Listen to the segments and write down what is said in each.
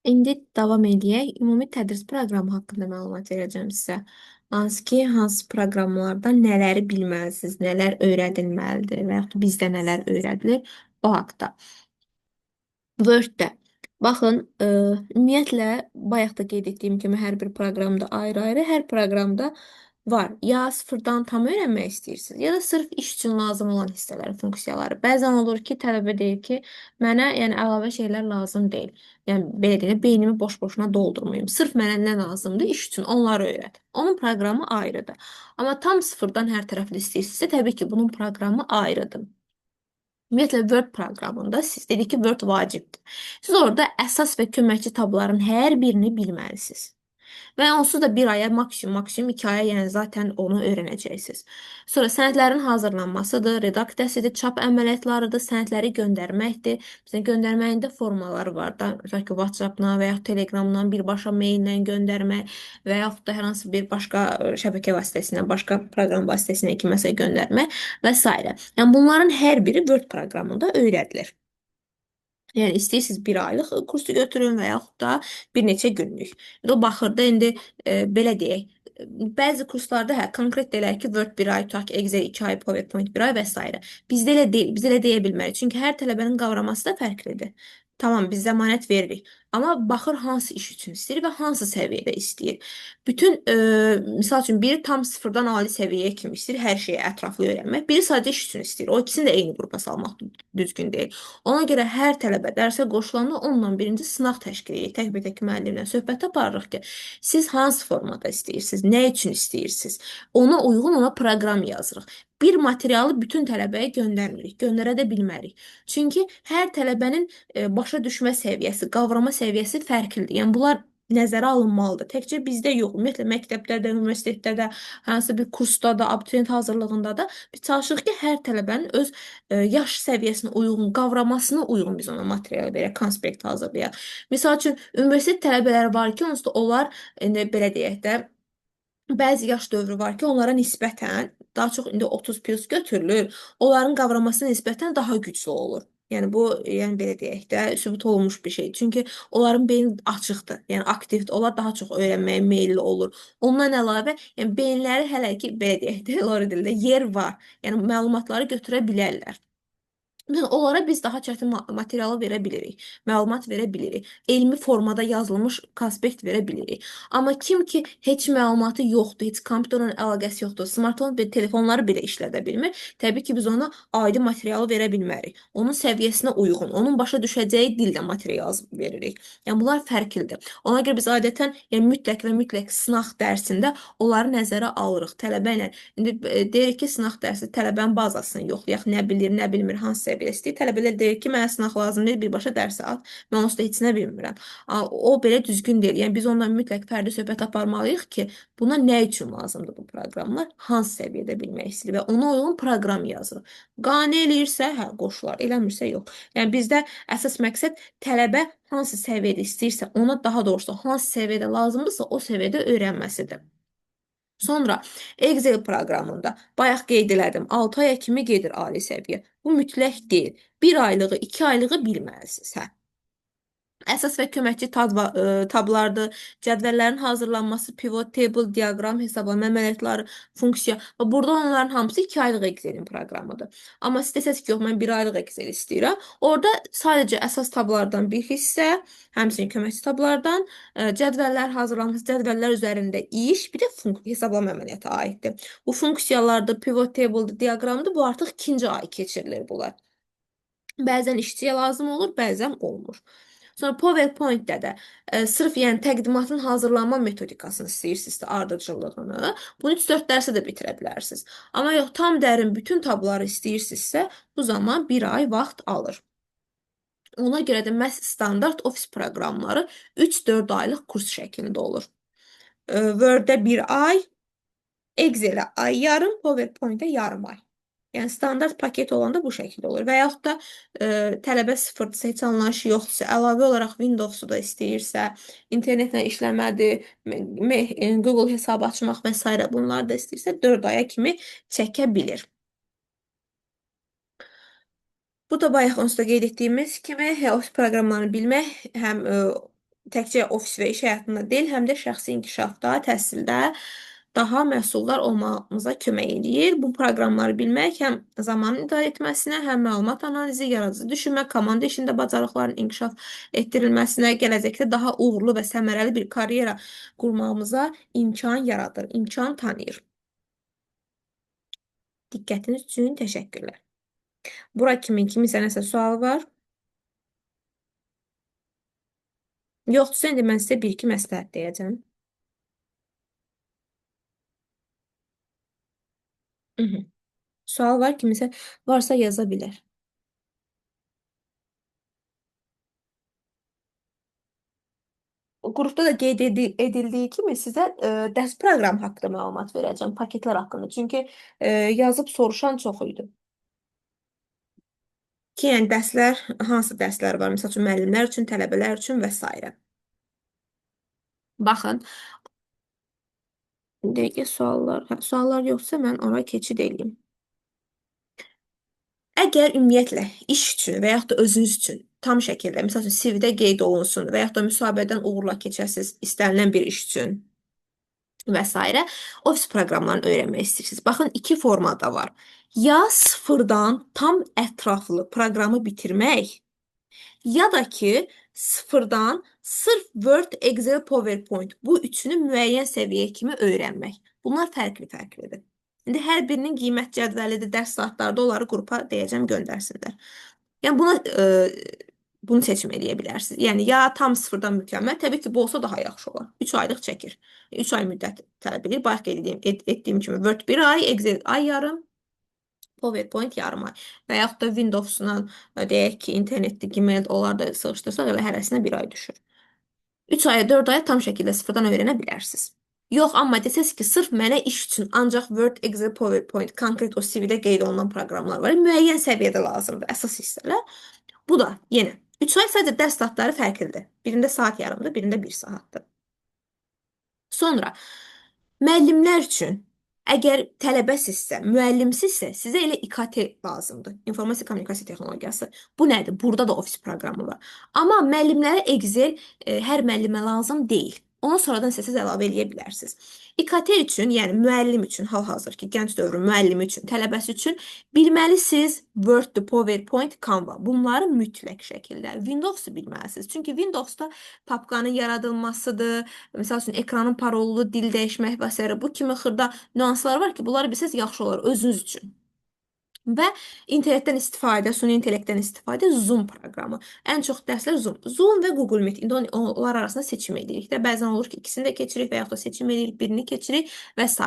İndi davam eləyək. Ümumi tədris proqramı haqqında məlumat verəcəm sizə. Hansı ki, hansı proqramlarda nələri bilməlisiniz, nələr öyrədilməlidir və yaxud da bizdə nələr öyrədilir o haqda. Word-də. Baxın, ümumiyyətlə, bayaq da qeyd etdiyim kimi hər bir proqramda ayrı-ayrı, hər proqramda var. Ya sıfırdan tam öyrənmək istəyirsiniz, ya da sırf iş üçün lazım olan hissələri, funksiyaları. Bəzən olur ki, tələbə deyir ki, mənə yəni əlavə şeylər lazım deyil. Yəni belə deyək, beynimi boş-boşuna doldurmayım. Sırf mənə nə lazımdır iş üçün onları öyrət. Onun proqramı ayrıdır. Amma tam sıfırdan hər tərəfli istəyirsinizsə, təbii ki, bunun proqramı ayrıdır. Ümumiyyətlə Word proqramında siz dedik ki, Word vacibdir. Siz orada əsas və köməkçi tabların hər birini bilməlisiniz. Və onsuz da bir aya, maksimum 2 aya, yəni zaten onu öyrənəcəksiniz. Sonra sənədlərin hazırlanmasıdır, redaksiyasıdır, çap əməliyyatlarıdır, sənədləri göndərməkdir. Məsələn, göndərməyində formaları var da, məsələn ki, WhatsApp-la və yaxud Telegram-dan birbaşa mail-lə göndərmək və yaxud da hər hansı bir başqa şəbəkə vasitəsilə, başqa proqram vasitəsilə kiməsə göndərmək və s. Yəni bunların hər biri Word proqramında öyrədilir. Yəni istəyirsiniz bir aylıq kursu götürün və yaxud da bir neçə günlük. İndi o baxır da indi belə deyək. Bəzi kurslarda hə konkret deyirlər ki, Word bir ay, tutaq ki, Excel 2 ay, PowerPoint bir ay və s. Bizdə elə deyil. Biz elə deyə bilmərik. Çünki hər tələbənin qavraması da fərqlidir. Tamam, biz zəmanət veririk. Amma baxır hansı iş üçün istəyir və hansı səviyyədə istəyir. Bütün, misal üçün, biri tam sıfırdan ali səviyyəyə kimi istəyir, hər şeyi ətraflı öyrənmək. Biri sadəcə iş üçün istəyir. O ikisini də eyni qrupa salmaq düzgün deyil. Ona görə hər tələbə dərsə qoşulanda onunla birinci sınaq təşkil edirik. Tək-bir-tək müəllimlə söhbət aparırıq ki, siz hansı formada istəyirsiniz, nə üçün istəyirsiniz? Ona uyğun ona proqram yazırıq. Bir materialı bütün tələbəyə göndərmirik, göndərə də bilmərik. Çünki hər tələbənin başa düşmə səviyyəsi, qavrama səviyyəsi fərqlidir. Yəni bunlar nəzərə alınmalıdır. Təkcə bizdə yox, ümumiyyətlə məktəbdə də, universitetdə də, hansısa bir kursda da, abituriyent hazırlığında da biz çalışırıq ki, hər tələbənin öz yaş səviyyəsinə uyğun, qavramasına uyğun biz ona material verək, konspekt hazırlayaq. Misal üçün, universitet tələbələri var ki, onsuz da onlar, indi belə deyək də, bəzi yaş dövrü var ki, onlara nisbətən daha çox indi 30 plus götürülür. Onların qavraması nisbətən daha güclü olur. Yəni bu, yəni belə deyək də, sübut olunmuş bir şey. Çünki onların beyni açıqdır, yəni aktivdir. Onlar daha çox öyrənməyə meyilli olur. Ondan əlavə, yəni beyinləri hələ ki belə deyək də, lori dildə yer var. Yəni məlumatları götürə bilərlər. Məsələn, onlara biz daha çətin materialı verə bilirik, məlumat verə bilirik, elmi formada yazılmış konspekt verə bilirik. Amma kim ki heç məlumatı yoxdur, heç kompüterlə əlaqəsi yoxdur, smartfon və telefonları belə işlədə bilmir, təbii ki, biz ona aidi materialı verə bilmərik. Onun səviyyəsinə uyğun, onun başa düşəcəyi dildə material veririk. Yəni bunlar fərqlidir. Ona görə biz adətən, yəni mütləq və mütləq sınaq dərsində onları nəzərə alırıq tələbə ilə. İndi deyirik ki, sınaq dərsi tələbənin bazasını yoxlayaq, nə bilir, nə bilmir, hansı səviyyədə istəyir. Tələbələr deyir ki, mənə sınaq lazım deyil, birbaşa dərsi at. Mən onsuz da heç nə bilmirəm. O belə düzgün deyil. Yəni biz ondan mütləq fərdi söhbət aparmalıyıq ki, buna nə üçün lazımdır bu proqramlar, hansı səviyyədə bilmək istəyir və ona uyğun proqram yazırıq. Qane eləyirsə, hə, qoşular, eləmirsə, yox. Yəni bizdə əsas məqsəd tələbə hansı səviyyədə istəyirsə, ona daha doğrusu hansı səviyyədə lazımdırsa, o səviyyədə öyrənməsidir. Sonra Excel proqramında bayaq qeyd elədim, 6 aya kimi gedir ali səviyyə. Bu mütləq deyil. 1 aylığı, 2 aylığı bilməlisiniz. Hə. Əsas və köməkçi tablardır, cədvəllərin hazırlanması, pivot table, diaqram, hesablama əməliyyatları, funksiya. Və burada onların hamısı 2 aylıq Excelin proqramıdır. Amma siz desəz ki, yox, mən 1 aylıq Excel istəyirəm. Orada sadəcə əsas tablardan bir hissə, həmçinin köməkçi tablardan, cədvəllər hazırlanması, cədvəllər üzərində iş, bir də hesablama əməliyyatı aiddir. Bu funksiyalardır, pivot table'dır, diaqramdır. Bu artıq 2-ci ay keçirilir bunlar. Bəzən işçiyə lazım olur, bəzən olmur. Sonra PowerPoint-də də sırf yəni təqdimatın hazırlanma metodikasını istəyirsinizsə, ardıcıllığını, bunu 3-4 dərsə də bitirə bilərsiniz. Amma yox, tam dərin bütün tabları istəyirsinizsə, bu zaman 1 ay vaxt alır. Ona görə də məhz standart ofis proqramları 3-4 aylıq kurs şəklində olur. Word-də 1 ay, Excel-ə ay yarım, PowerPoint-ə yarım ay. Yəni standart paket olanda bu şəkildə olur. Və yaxud da tələbə sıfırdırsa, heç anlayışı yoxdursa, əlavə olaraq Windows-u da istəyirsə, internetlə işləmədir, Google hesabı açmaq və s. bunları da istəyirsə 4 aya kimi çəkə bilir. Bu da bayaq onsuz da qeyd etdiyimiz kimi ofis proqramlarını bilmək həm Təkcə ofis və iş həyatında deyil, həm də şəxsi inkişafda, təhsildə daha məhsuldar olmamıza kömək eləyir. Bu proqramları bilmək həm zamanın idarə etməsinə, həm məlumat analizi, yaradıcı düşünmə, komanda işində bacarıqların inkişaf etdirilməsinə, gələcəkdə daha uğurlu və səmərəli bir karyera qurmağımıza imkan yaradır, imkan tanıyır. Diqqətiniz üçün təşəkkürlər. Bura kimin kimisə nəsə sualı var? Yoxdursa, indi mən sizə bir-iki məsləhət deyəcəm. Sual var kimisə varsa yaza bilər. Qrupda da qeyd edildiyi kimi sizə dərs proqramı haqqında məlumat verəcəm, paketlər haqqında. Çünki yazıb soruşan çox idi. Ki, yəni dərslər, hansı dərslər var? Məsəl üçün, müəllimlər üçün, tələbələr üçün və s. Baxın, dəqiqə suallar, hə, suallar yoxsa mən ora keçid eləyim. Əgər ümumiyyətlə iş üçün və yaxud da özünüz üçün tam şəkildə, məsəl üçün CV-də qeyd olunsun və yaxud da müsahibədən uğurla keçəsiniz istənilən bir iş üçün və s. Ofis proqramlarını öyrənmək istəyirsiniz. Baxın, iki formada var. Ya sıfırdan tam ətraflı proqramı bitirmək, ya da ki, sıfırdan sırf Word, Excel, PowerPoint bu üçünü müəyyən səviyyə kimi öyrənmək. Bunlar fərqli-fərqlidir. İndi hər birinin qiymət cədvəlidir, dərs saatlarda onları qrupa deyəcəm göndərsinlər. Yəni bunu seçim eləyə bilərsiniz. Yəni ya tam sıfırdan mükəmməl, təbii ki, bu olsa daha yaxşı olar. 3 aylıq çəkir. 3 ay müddət tələb edir. Bayaq qeyd etdiyim kimi Word 1 ay, Excel ay yarım, PowerPoint yarım ay. Və yaxud da Windows-la deyək ki, internetdə, Gmail onlar da sığışdırsaq elə hərəsinə 1 ay düşür. 3 aya, 4 aya tam şəkildə sıfırdan öyrənə bilərsiniz. Yox, amma desəz ki, sırf mənə iş üçün ancaq Word, Excel, PowerPoint, konkret o CV-də qeyd olunan proqramlar var. Müəyyən səviyyədə lazımdır, əsas hissələr. Bu da yenə 3 ay sadəcə dərs saatları fərqlidir. Birində saat yarımdır, birində 1 saatdır. Sonra müəllimlər üçün əgər tələbəsinizsə, müəllimsinizsə, sizə elə İKT lazımdır. İnformasiya kommunikasiya texnologiyası. Bu nədir? Burada da ofis proqramı var. Amma müəllimlərə Excel hər müəllimə lazım deyil. Onu sonradan isə siz əlavə eləyə bilərsiniz. İKT üçün, yəni müəllim üçün, hal-hazır ki, gənc dövrün müəllimi üçün, tələbəsi üçün bilməlisiniz Word, PowerPoint, Canva. Bunları mütləq şəkildə. Windows-u bilməlisiniz. Çünki Windows-da papkanın yaradılmasıdır, məsəl üçün, ekranın parollu, dil dəyişmək və s. Bu kimi xırda nüanslar var ki, bunları bilsəniz yaxşı olar özünüz üçün. Və internetdən istifadə, süni intellektdən istifadə Zoom proqramı. Ən çox dərslər Zoom. Zoom və Google Meet. İndi onlar arasında seçim edirik də. Bəzən olur ki, ikisini də keçirik və yaxud da seçim edirik, birini keçirik və s.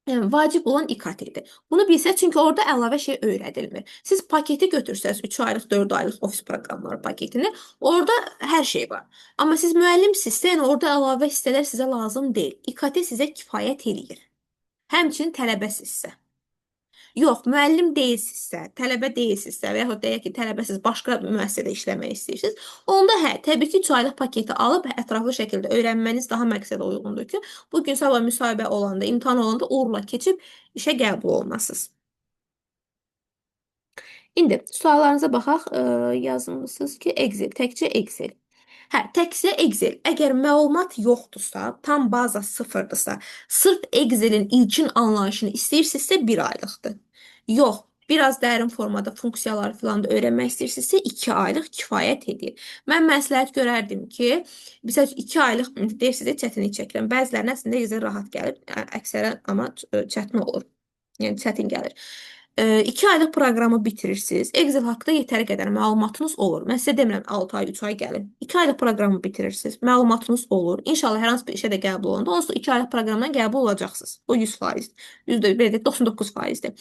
Yəni, vacib olan İKT-dir. Bunu bilsəz, çünki orada əlavə şey öyrədilmir. Siz paketi götürsəz, 3 aylıq, 4 aylıq ofis proqramları paketini, orada hər şey var. Amma siz müəllimsinizsə, yəni orada əlavə hissələr sizə lazım deyil. İKT sizə kifayət eləyir. Həmçinin tələbəsinizsə. Yox, müəllim deyilsinizsə, tələbə deyilsinizsə və yaxud deyək ki, tələbəsiz başqa müəssisədə işləmək istəyirsiniz, onda hə, təbii ki, 3 aylıq paketi alıb ətraflı şəkildə öyrənməniz daha məqsədə uyğundur ki, bugün sabah müsahibə olanda, imtahan olanda uğurla keçib işə qəbul olunasınız. İndi suallarınıza baxaq. Yazmışsınız ki, Excel, təkcə Excel. Hə, təkcə Excel. Əgər məlumat yoxdursa, tam baza sıfırdırsa, sırf Excelin ilkin anlayışını istəyirsinizsə 1 aylıqdır. Yox, biraz dərin formada funksiyaları filan da öyrənmək istəyirsinizsə 2 aylıq kifayət edir. Mən məsləhət görərdim ki, məsəl üçün 2 aylıq deyirsiniz, çətinlik çəkirəm. Bəzilərinə əslində Excel rahat gəlir, əksərən amma çətin olur. Yəni çətin gəlir. 2 aylıq proqramı bitirirsiniz. Excel haqqında yetəri qədər məlumatınız olur. Mən sizə demirəm 6 ay, 3 ay gəlin. 2 aylıq proqramı bitirirsiniz. Məlumatınız olur. İnşallah hər hansı bir işə də qəbul olanda onsuz 2 aylıq proqramdan qəbul olacaqsınız. O 100%. Yüzdə, belə deyək, 99%-dir.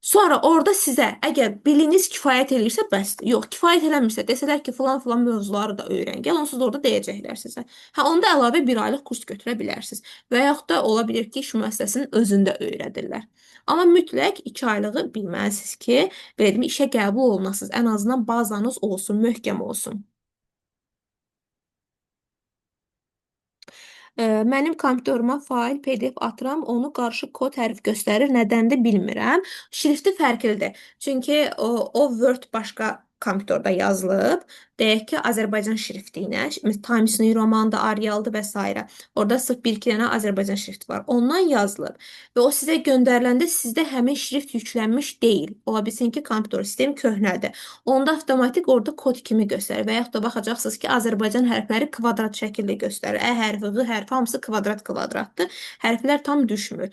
Sonra orada sizə əgər biliniz kifayət eləyirsə, bəsdir. Yox, kifayət eləmirsə, desələr ki, filan filan mövzuları da öyrən. Gəl, onsuz da orada deyəcəklər sizə. Hə, onda əlavə 1 aylıq kurs götürə bilərsiniz. Və yaxud da ola bilir ki, iş müəssisəsinin özündə öyrədirlər. Amma mütləq 2 aylığı bilməlisiniz ki, belə deyim, işə qəbul olunasınız. Ən azından bazanız olsun, möhkəm olsun. Mənim kompüterimə fayl PDF atıram, onu qarışıq kod hərf göstərir. Nədəndir bilmirəm. Şrifti fərqlidir. Çünki o Word başqa kompüterdə yazılıb. Deyək ki, Azərbaycan şrifti ilə, Times New Roman'da, Arial'da və s. Orada sırf bir-iki dənə Azərbaycan şrifti var. Ondan yazılıb və o sizə göndəriləndə sizdə həmin şrift yüklənmiş deyil. Ola bilsin ki, kompüter sistemi köhnədir. Onda avtomatik orada kod kimi göstərir və yaxud da baxacaqsınız ki, Azərbaycan hərfləri kvadrat şəkildə göstərir. Ə hərfi, Ğ hərfi hamısı kvadrat kvadratdır. Hərflər tam düşmür.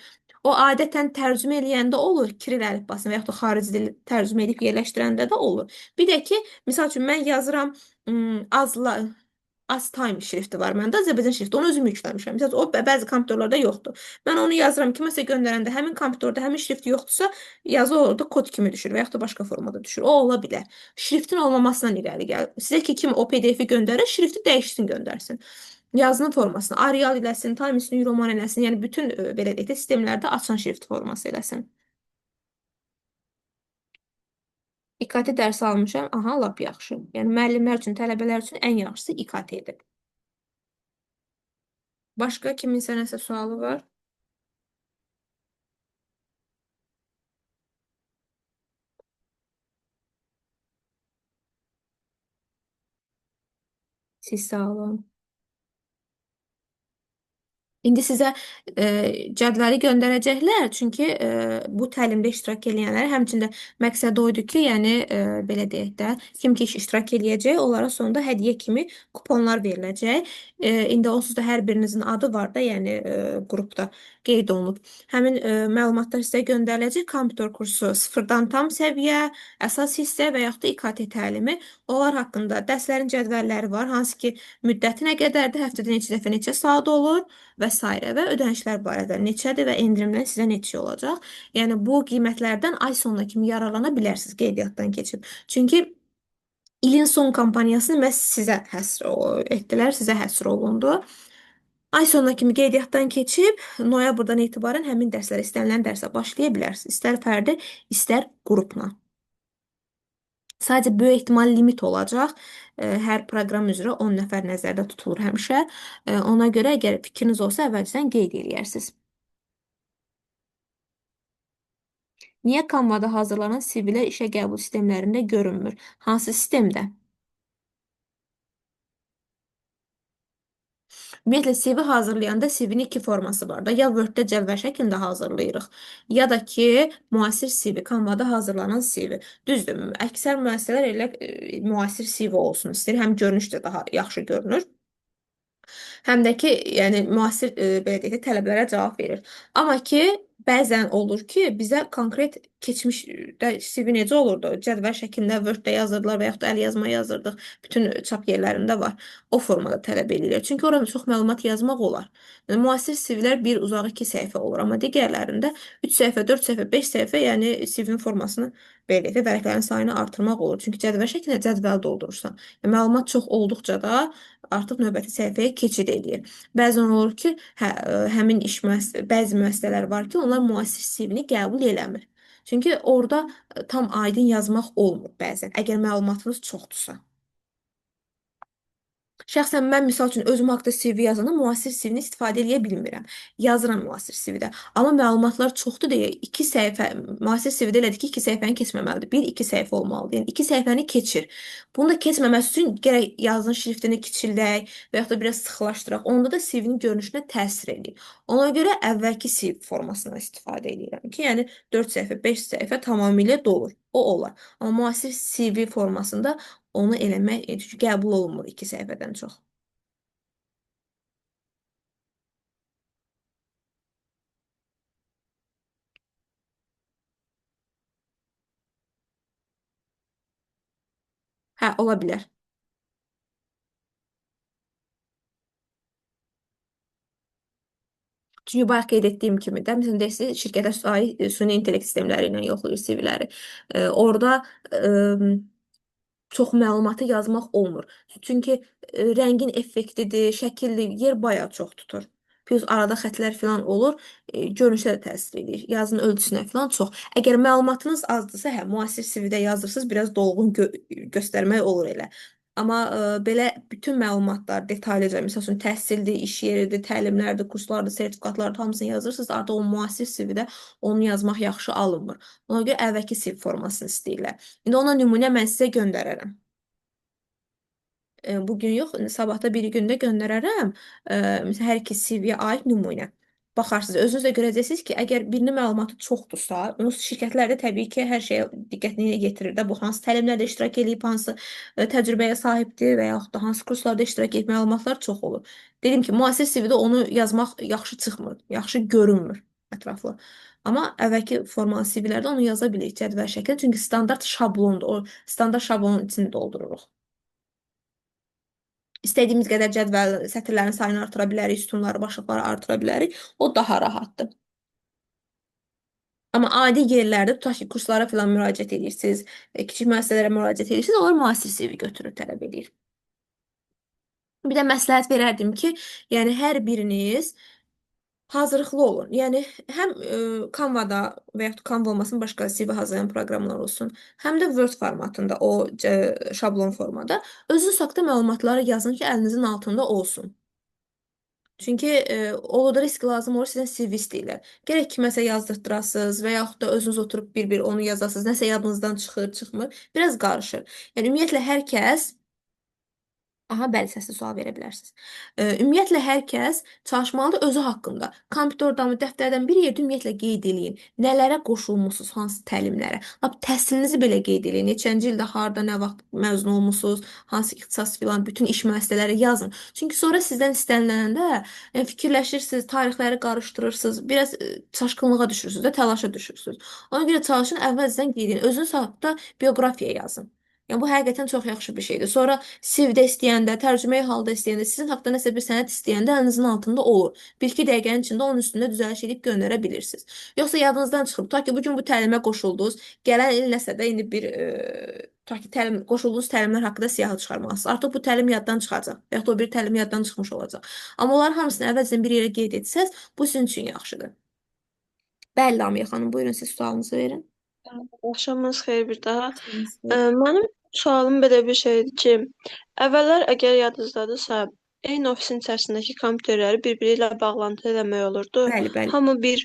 O adətən tərcümə eləyəndə olur, Kiril əlifbasını və yaxud da xarici dil tərcümə edib yerləşdirəndə də olur. Bir də ki, misal üçün mən yazıram azla az time şrifti var məndə, Azərbaycan şrifti. Onu özüm yükləmişəm. Məsəl üçün, o bəzi kompüterlərdə yoxdur. Mən onu yazıram, kiməsə göndərəndə həmin kompüterdə həmin şrift yoxdursa, yazı orada kod kimi düşür və yaxud da başqa formada düşür. O ola bilər. Şriftin olmamasından irəli gəlir. Sizə ki, kim o PDF-i göndərir, şrifti dəyişsin, göndərsin. Yazının formasını Arial eləsin, Times New Roman eləsin, yəni bütün belə deyək də sistemlərdə açan şrift forması eləsin. İKT dərsi almışam. Aha, lap yaxşı. Yəni müəllimlər üçün, tələbələr üçün ən yaxşısı İKT-dir. Başqa kiminsə nəsə sualı var? Siz sağ olun. İndi sizə cədvəli göndərəcəklər, çünki bu təlimdə iştirak edənlərə həmçinin məqsədi o idi ki, yəni belə deyək də, kim ki iştirak eləyəcək, onlara sonda hədiyyə kimi kuponlar veriləcək. İndi onsuz da hər birinizin adı var da, yəni qrupda qeyd olunub. Həmin məlumatlar sizə göndəriləcək. Kompüter kursu sıfırdan tam səviyyə, əsas hissə və yaxud da İKT təlimi. Onlar haqqında dərslərin cədvəlləri var, hansı ki müddəti nə qədərdir, həftədə neçə dəfə neçə saat olur və s. və ödənişlər barədə neçədir və endirimlər sizə neçə olacaq. Yəni bu qiymətlərdən ay sonuna kimi yararlana bilərsiniz qeydiyyatdan keçib. Çünki ilin son kampaniyasını məhz sizə həsr etdilər, sizə həsr olundu. Ay sonuna kimi qeydiyyatdan keçib noyabrdan etibarən həmin dərslərə, istənilən dərsə başlaya bilərsiniz. İstər fərdi, istər qrupla. Sadəcə böyük ehtimal limit olacaq. Hər proqram üzrə 10 nəfər nəzərdə tutulur həmişə. Ona görə əgər fikriniz olsa əvvəlcədən qeyd eləyərsiniz. Niyə Canva-da hazırlanan CV-lər işə qəbul sistemlərində görünmür? Hansı sistemdə? Ümumiyyətlə, CV hazırlayanda CV-nin iki forması var da. Ya Word-də cədvəl şəklində hazırlayırıq, ya da ki, müasir CV, Canva-da hazırlanan CV. Düzdür, əksər müəssisələr elə müasir CV olsun istəyir. Həm görünüş də daha yaxşı görünür. Həm də ki, yəni müasir, belə deyək də, tələblərə cavab verir. Amma ki, bəzən olur ki, bizə konkret keçmişdə CV necə olurdu? Cədvəl şəklində Word-də yazırdılar və yaxud da əl yazma yazırdıq. Bütün çap yerlərində var. O formada tələb edirlər. Çünki orada çox məlumat yazmaq olar. Yəni, müasir CV-lər bir uzağı 2 səhifə olur. Amma digərlərində 3 səhifə, 4 səhifə, 5 səhifə, yəni CV-nin formasını belə deyək də, vərəqlərin sayını artırmaq olur. Çünki cədvəl şəklində cədvəl doldurursan. Yəni, məlumat çox olduqca da artıq növbəti səhifəyə keçid eləyir. Bəzən olur ki, həmin iş bəzi müəssisələr var ki, onlar müasir CV-ni qəbul eləmir. Çünki orada tam aydın yazmaq olmur bəzən, əgər məlumatınız çoxdursa. Şəxsən mən, misal üçün, özüm haqda CV yazanda müasir CV-ni istifadə eləyə bilmirəm. Yazıram müasir CV-də. Amma məlumatlar çoxdur deyə 2 səhifə, müasir CV-də elədir ki, 2 səhifəni keçməməlidir. 1-2 səhifə olmalıdır. Yəni, 2 səhifəni keçir. Bunu da keçməməsi üçün gərək yazın şriftini kiçildək və yaxud da biraz sıxlaşdıraq. Onda da CV-nin görünüşünə təsir eləyir. Ona görə əvvəlki CV formasından istifadə eləyirəm ki, yəni 4 səhifə, 5 səhifə tamamilə dolur. O olar. Amma müasir CV formasında onu eləmək, çünki qəbul olunmur 2 səhifədən çox. Hə, ola bilər. Çünki bayaq qeyd etdiyim kimi də, məsələn, deyək, şirkətə aid süni intellekt sistemləri ilə yoxlayır CV-ləri. Orada çox məlumatı yazmaq olmur. Çünki rəngin effektidir, şəkildir, yer bayağı çox tutur. Plus arada xətlər filan olur, görünüşə də təsir edir. Yazının ölçüsünə filan çox. Əgər məlumatınız azdırsa, hə, müasir CV-də yazırsınız, biraz dolğun göstərmək olur elə. Amma belə bütün məlumatlar detallıca, məsəl üçün təhsildir, iş yeridir, təlimlərdir, kurslardır, sertifikatlardır, hamısını yazırsınız. Artıq o müasir CV-də onu yazmaq yaxşı alınmır. Ona görə əvvəlki CV formasını istəyirlər. İndi ona nümunə mən sizə göndərərəm. Bugün yox, sabahda bir gündə göndərərəm. Məsələn, hər iki CV-yə aid nümunə. Baxarsınız, özünüz də görəcəksiniz ki, əgər birinin məlumatı çoxdursa, onu şirkətlər də təbii ki, hər şeyə diqqətini yetirir də. Bu hansı təlimlərdə iştirak eləyib, hansı təcrübəyə sahibdir və yaxud da hansı kurslarda iştirak edib, məlumatlar çox olur. Dedim ki, müasir CV-də onu yazmaq yaxşı çıxmır, yaxşı görünmür ətraflı. Amma əvvəlki formalı CV-lərdə onu yaza bilirik cədvəl şəklində. Çünki standart şablondur. O standart şablonun içini doldururuq. İstədiyimiz qədər cədvəl sətirlərin sayını artıra bilərik, sütunları, başlıqları artıra bilərik. O daha rahatdır. Amma adi yerlərdə tutaq ki, kurslara falan müraciət edirsiniz, kiçik müəssisələrə müraciət edirsiniz, onlar müasir CV götürür, tələb edir. Bir də məsləhət verərdim ki, yəni hər biriniz hazırlıqlı olun. Yəni həm Canva-da və yaxud Canva olmasın, başqa CV hazırlayan proqramlar olsun, həm də Word formatında, o şablon formada özünüz haqqında məlumatları yazın ki, əlinizin altında olsun. Çünki olur da risk lazım olur, sizdən CV istəyirlər. Gərək kiməsə yazdırtdırasınız və yaxud da özünüz oturub bir-bir onu yazasınız. Nəsə yadınızdan çıxır, çıxmır. Biraz qarışır. Yəni ümumiyyətlə hər kəs. Aha, bəli, səsli sual verə bilərsiniz. Ümumiyyətlə hər kəs çalışmalıdır özü haqqında. Kompüterdən, dəftərdən bir yerdə ümumiyyətlə qeyd eləyin. Nələrə qoşulmusunuz, hansı təlimlərə. Lap təhsilinizi belə qeyd eləyin. Neçənci ildə harda, nə vaxt məzun olmusunuz, hansı ixtisas filan, bütün iş müəssisələri yazın. Çünki sonra sizdən istəniləndə yəni, fikirləşirsiniz, tarixləri qarışdırırsınız, biraz çaşqınlığa düşürsünüz də, təlaşa düşürsünüz. Ona görə çalışın əvvəlcədən qeyd edin. Özünüz haqqında bioqrafiya yazın. Yəni bu həqiqətən çox yaxşı bir şeydir. Sonra CV-də istəyəndə, tərcüməyi halda istəyəndə, sizin haqqda nəsə bir sənəd istəyəndə əlinizin altında olur. Bir-iki dəqiqənin içində onun üstündə düzəliş edib göndərə bilirsiniz. Yoxsa yadınızdan çıxıb, tutaq ki, bu gün bu təlimə qoşuldunuz, gələn il nəsə də indi bir tutaq ki, təlim, qoşulduğunuz təlimlər haqqında siyahı çıxarmalısınız. Artıq bu təlim yaddan çıxacaq və yaxud o bir təlim yaddan çıxmış olacaq. Amma onların hamısını əvvəlcədən bir yerə qeyd etsəz, bu sizin üçün yaxşıdır. Bəli, Lamiyə xanım, buyurun siz sualınızı verin. Axşamınız xeyir bir daha. Axşamınız xeyir. Mənim sualım belə bir şeydir ki, əvvəllər əgər yadınızdadısa, eyni ofisin içərisindəki kompüterləri bir-biri ilə bağlantı eləmək olurdu. Bəli, bəli. Hamı bir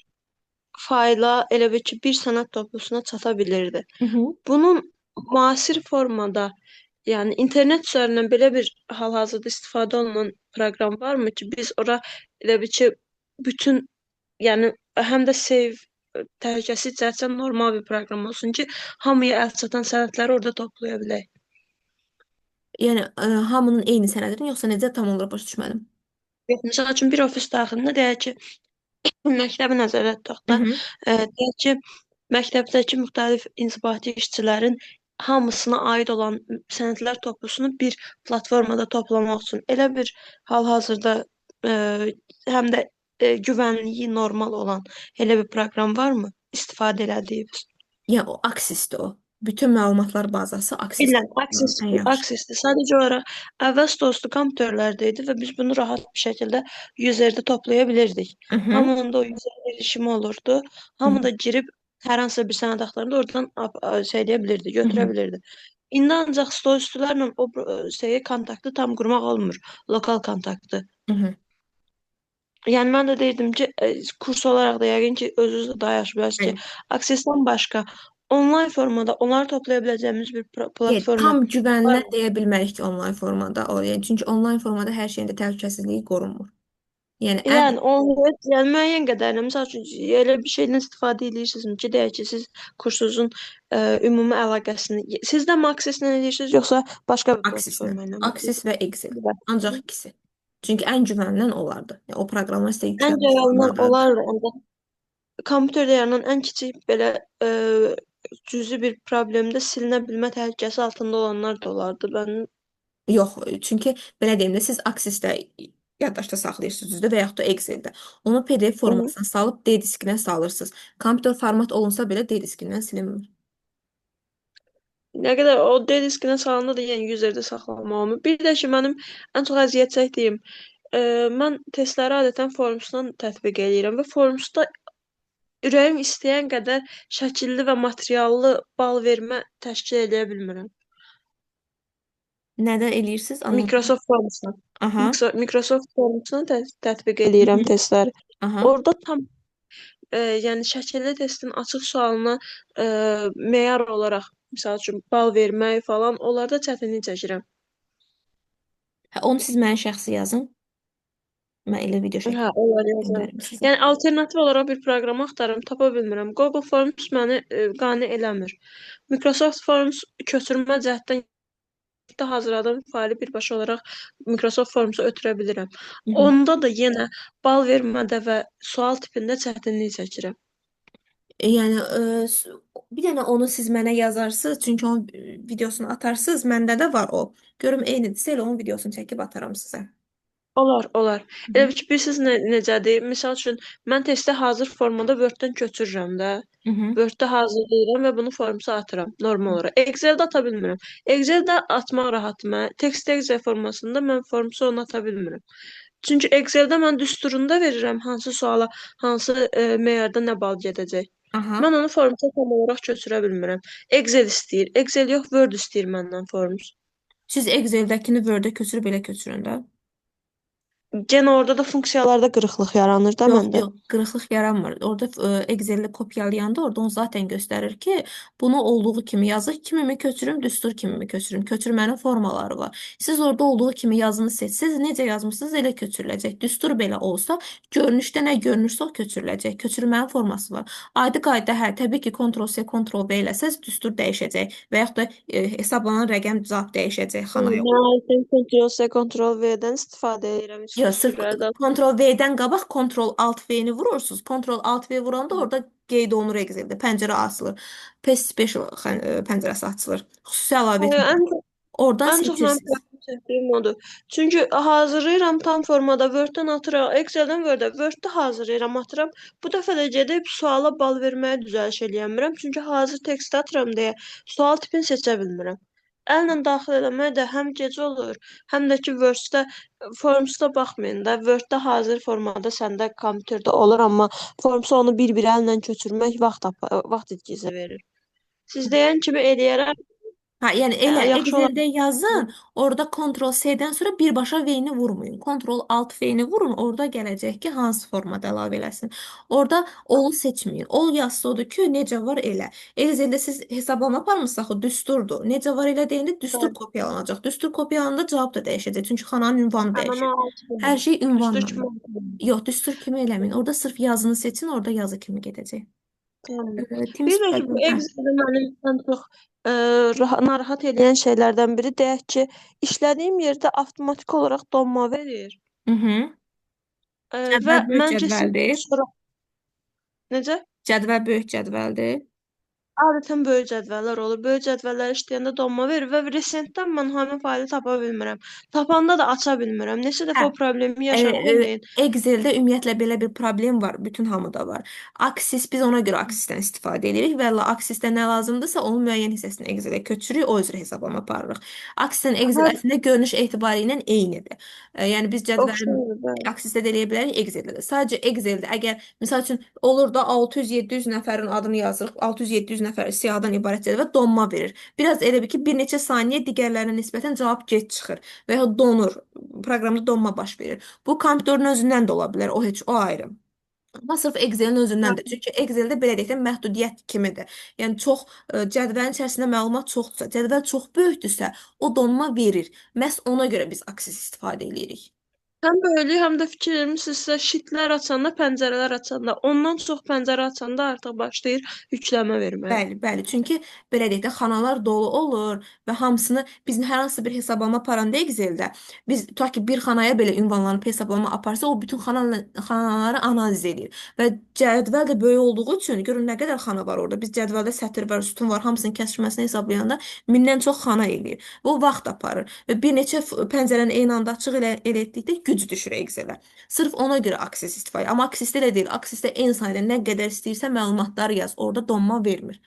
fayla, elə bil ki, bir sənəd toplusuna çata bilirdi. Hı -hı. Bunun müasir formada, yəni internet üzərindən belə bir hal-hazırda istifadə olunan proqram varmı ki, biz ora elə bil ki, bütün, yəni həm də save təhlükəsi cəhətdən normal bir proqram olsun ki, hamıya əl çatan sənədləri orada toplaya bilək. Yəni hamının eyni sənədini yoxsa necə tam olaraq başa düşmədim. Yox, məsəl üçün bir ofis daxilində deyək ki, məktəbi nəzərdə tutaq Hı da, -hı. deyək ki, məktəbdəki müxtəlif inzibati işçilərin hamısına aid olan sənədlər toplusunu bir platformada toplamaq üçün elə bir hal-hazırda e, həm də güvənliyi normal olan elə bir proqram varmı istifadə elədiyiniz? Yəni o Axis-dir o. Bütün məlumatlar bazası Axis. Bilirəm, Access, Ən yaxşı. Access-dir. Sadəcə olaraq əvvəl stolüstü kompüterlərdə idi və biz bunu rahat bir şəkildə user-də toplaya bilirdik. Hı -hı. Hamının da o user erişimi olurdu. Hamı da girib hər hansısa bir sənəd axtaranda oradan şey eləyə bilirdi, götürə bilirdi. İndi ancaq stolüstülərlə o şeyi kontaktı tam qurmaq olmur. Lokal kontaktı. Hı -hı. Yəni mən də deyirdim ki, kurs olaraq da yəqin ki, özünüz də daha yaxşı bilərsiniz ki, Bəli. Access-dən başqa onlayn formada onları toplaya biləcəyimiz bir Yəni, platforma tam var güvənlə mı? deyə bilmərik ki, onlayn formada o. Yəni, çünki onlayn formada hər şeyin də təhlükəsizliyi qorunmur. Yəni ən Yəni onu yəni müəyyən qədərinə, məsəl üçün elə bir şeydən istifadə edirsinizmi ki, deyək ki, siz kursunuzun ümumi əlaqəsini siz də Access-ilə edirsiniz yoxsa başqa bir Axis-lə. platforma ilə mi Axis və Excel. edirsiniz? Ancaq ikisi. Çünki ən güvənilən onlardır. Yəni, o proqramlar sizə Ən yüklənmiş güvənilən formadadır. olardı. Ancaq kompüterdə yaranan ən kiçik belə cüzi bir problemdə silinə bilmə təhlükəsi altında olanlar da olardı. Mən Yox, çünki belə deyim də, siz Axis-də yaddaşda saxlayırsınız düzdür və yaxud da Excel-də. Onu PDF formasına salıb D diskinə salırsınız. Kompüter format olunsa belə D diskindən silinmir. Nə qədər o D diskinə salanda da yəni user-də saxlamamı. Bir də ki, mənim ən çox əziyyət çəkdiyim, mən testləri adətən Forms'dan tətbiq eləyirəm və Forms'da ürəyim istəyən qədər şəkilli və materiallı bal vermə təşkil eləyə bilmirəm. Nədə eləyirsiniz? Anlamadım. Microsoft Forms-la. Aha. Microsoft Forms-la tətbiq Hı eləyirəm hı. testləri. Aha. Orada tam yəni şəkilli testin açıq sualına e, meyar olaraq misal üçün bal vermək falan onlarda çətinlik çəkirəm. Hə, onu siz mənə şəxsi yazın. Mən elə video Hə, şəkli onlar yazıram. göndərim sizə. Yəni alternativ olaraq bir proqram axtarıram, tapa bilmirəm. Google Forms məni qane eləmir. Microsoft Forms köçürmə cəhətdən də hazırladığım faylı birbaşa olaraq Microsoft Forms-a ötürə bilirəm. Hı hı. Onda da yenə bal vermədə və sual tipində çətinlik çəkirəm. Yəni bir dənə onu siz mənə yazarsınız, çünki onun videosunu atarsınız. Məndə də var o. Görüm eynidirsə elə onun videosunu çəkib ataram sizə. Olar, olar. Hı Elə hı. bil ki, bilirsiniz necədir? Misal üçün, mən testi hazır formada Word-dən köçürürəm də. Hı hı. Word-də hazırlayıram və bunu Forms-a atıram normal olaraq. Excel-də ata bilmirəm. Excel-də atmaq rahatdır mənə. Text Excel formasında mən Forms-a onu ata bilmirəm. Çünki Excel-də mən düsturunda verirəm hansı suala, hansı meyarda nə bal gedəcək. Aha. Mən onu Forms-a tam olaraq köçürə bilmirəm. Excel istəyir. Excel yox, Word istəyir məndən Forms. Siz Excel-dəkini Word-ə köçürüb elə köçürün də. Genə orada da funksiyalarda qırıqlıq yaranır da Yox, məndə. yox, qırıqlıq yaranmır. Orada Excel-də kopyalayanda orada onu zaten göstərir ki, bunu olduğu kimi yazır. Kimimi köçürüm, düstur kimimi köçürüm. Köçürmənin formaları var. Siz orada olduğu kimi yazını seçsəniz, necə yazmısınız elə köçürüləcək. Düstur belə olsa, görünüşdə nə görünürsə o köçürüləcək. Köçürmənin forması var. Adi qayda hə, təbii ki, Ctrl-C, Ctrl-V eləsəz düstur dəyişəcək və yaxud da hesablanan rəqəm cavab dəyişəcək xanaya. Mən adətən Ctrl-C, Ctrl-V-dən istifadə edirəm Yox, sırf düsturlardan. Ctrl V-dən qabaq Ctrl Alt V-ni vurursunuz. Ctrl Alt V vuranda orada qeyd olunur Excel-də. Pəncərə açılır. Paste Special pəncərəsi açılır. Xüsusi əlavə etmə. Ən Oradan Ən çox mənim seçirsiniz. problem çəkdiyim odur. Çünki hazırlayıram tam formada Word-dən atıram, Excel-dən Word-ə, Word-də hazırlayıram, atıram. Bu dəfə də gedib suala bal verməyə düzəliş eləyə bilmirəm. Çünki hazır tekst atıram deyə sual tipini seçə bilmirəm. Əllə daxil eləmək də həm gec olur, həm də ki Word-də, Forms-da baxmayın da, Word-də hazır formada səndə kompüterdə olur, amma Forms-a onu bir-bir əllə köçürmək vaxt itkisi verir. Siz deyən kimi eləyərəm, Ha, yəni elə yaxşı olar. Excel-də yazın, orada Ctrl S-dən sonra birbaşa V-ni vurmayın. Ctrl Alt V-ni vurun, orada gələcək ki, hansı formada əlavə eləsin. Orada olu seçməyin. Ol yazsa odur ki, necə var elə. Excel-də siz hesablama aparmısınız axı düsturdur. Necə var elə deyəndə düstur Bəli. kopyalanacaq. Düstur kopyalananda cavab da dəyişəcək. Çünki xananın ünvanı Hə, mən dəyişir. o altı Hər bilmirəm. şey Düstur ünvanla. kimi altı bilmirəm. Yox, düstur kimi eləməyin. Orada sırf yazını seçin, orada yazı kimi gedəcək. Tamam. Teams Bir də ki, bu proqramı. Hə. Excel-də mənim ən çox e, narahat edən şeylərdən biri deyək ki, işlədiyim yerdə avtomatik olaraq donma verir. Mhm. Və Cədvəl böyük mən cədvəldir. resentdən sonra necə? Cədvəl böyük cədvəldir. Adətən böyük cədvəllər olur. Böyük cədvəllər işləyəndə donma verir və resentdən mən həmin faylı tapa bilmirəm. Tapanda da aça bilmirəm. Neçə Hə, dəfə o problemi e, yaşadım deyin. Excel'də ümumiyyətlə belə bir problem var, bütün hamıda var. Axis biz ona görə Axis-dən istifadə edirik və Axis-də nə lazımdırsa onun müəyyən hissəsini Excel-ə köçürürük, o üzrə hesablama aparırıq. Axis-lə Excel Hər əslində görünüş etibarı ilə eynidir. Yəni biz cədvəli oxşayır, bəli. Axis-də də eləyə bilərik, Excel-də də. Sadəcə Excel-də əgər misal üçün olur da 600-700 nəfərin adını yazırıq, 600-700 nəfər siyahıdan ibarət cədvəl donma verir. Biraz elə bil ki, bir neçə saniyə digərlərinə nisbətən cavab gec çıxır və ya donur. Proqramda donma baş verir. Bu kompüterin özündən də ola bilər. O heç o ayrı. Amma sırf Excel'in özündən də. Çünki Excel'də belə deyək də məhdudiyyət kimidir. Yəni çox cədvəlin içərisində məlumat çoxdursa, cədvəl çox böyükdürsə, o donma verir. Məhz ona görə biz Access istifadə edirik. Həm böyülük, həm də fikir vermisinizsə, şitlər açanda, pəncərələr açanda, ondan çox pəncərə açanda artıq başlayır yükləmə verməyə. Bəli, bəli. Çünki belə deyək də xanalar dolu olur və hamısını biz hər hansı bir hesablama aparanda Excel-də biz tutaq ki, bir xanaya belə ünvanlanıb hesablama aparsa, o bütün xanaları analiz edir. Və cədvəl də böyük olduğu üçün görün nə qədər xana var orada. Biz cədvəldə sətir var, sütun var, hamısının kəsişməsini hesablayanda mindən çox xana eləyir. Bu vaxt aparır və bir neçə pəncərəni eyni anda açıq elə etdikdə güc düşür Excel-ə. Sırf ona görə Access istifadə. Amma Access-də elə deyil. Access-də en sayda nə qədər istəyirsə məlumatlar yaz. Orada donma vermir.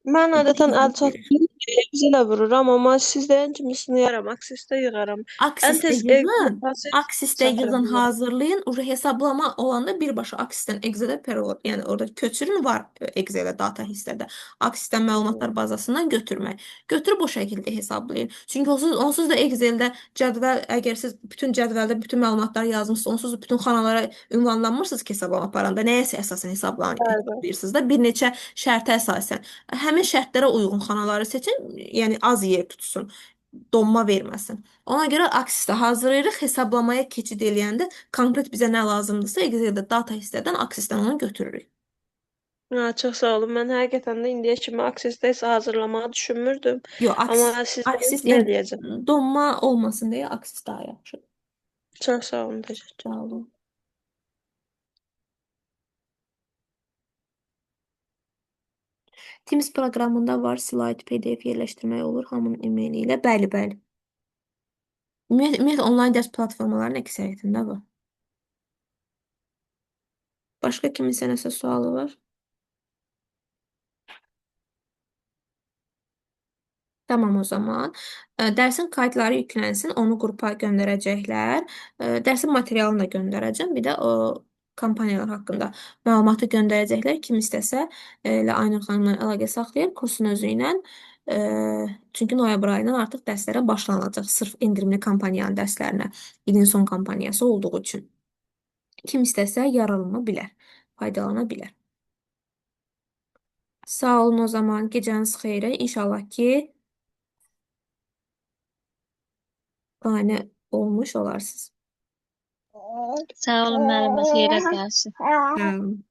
Mən adətən əl Hesab çat verir. Excel-ə vururam, amma siz deyən kimi sınıyaram, Access-də yığaram. Ən Axisdə tez yığın, hansı Axisdə çatdıra yığın, bilərəm? hazırlayın. Uje hesablama olanda birbaşa Axisdən Excel-ə perol, yəni orada köçürün var Excel-ə data hissədə. Axisdən məlumatlar bazasından götürmək. Götürüb o şəkildə hesablayın. Çünki onsuz da Excel-də cədvəl, əgər siz bütün cədvəldə bütün məlumatları yazmısınız, onsuz da bütün xanalara ünvanlanmırsınız ki, hesablama aparanda nəyəsə əsasən Bəli. hesablayırsınız da bir neçə şərtə əsasən. Həmin şərtlərə uyğun xanaları seçin, yəni az yer tutsun, donma verməsin. Ona görə Axis-də hazırlayırıq. Hesablamaya keçid eləyəndə konkret bizə nə lazımdırsa, Excel-də data hissədən Axis-dən onu götürürük. Ha, çox sağ olun. Mən həqiqətən də indiyə kimi Access-də isə hazırlamağı düşünmürdüm. Yox, Amma siz deyən Axis, kimi yəni eləyəcəm. donma olmasın deyə Axis daha yaxşıdır. Çox sağ olun, təşəkkür. Sağ olun. Teams proqramında var slide PDF yerləşdirmək olur hamının e-maili ilə. Bəli, bəli. Ümumiyyətlə onlayn dərs platformalarının əksəriyyətində var. Başqa kiminsə nəsə sualı var? Tamam o zaman. Dərsin kayıtları yüklənsin, onu qrupa göndərəcəklər. Dərsin materialını da göndərəcəm. Bir də o kampaniyalar haqqında məlumatı göndərəcəklər. Kim istəsə elə Aynur xanımla əlaqə saxlayır kursun özü ilə. E, Çünki noyabr ayından artıq dərslərə başlanılacaq. Sırf endirimli kampaniyanın dərslərinə. İlin son kampaniyası olduğu üçün. Kim istəsə yararlana bilər, faydalana bilər. Sağ olun o zaman. Gecəniz xeyrə. İnşallah ki, qane olmuş olarsınız. Sağ olun müəllimə, xeyrə qalsın. Sağ olun.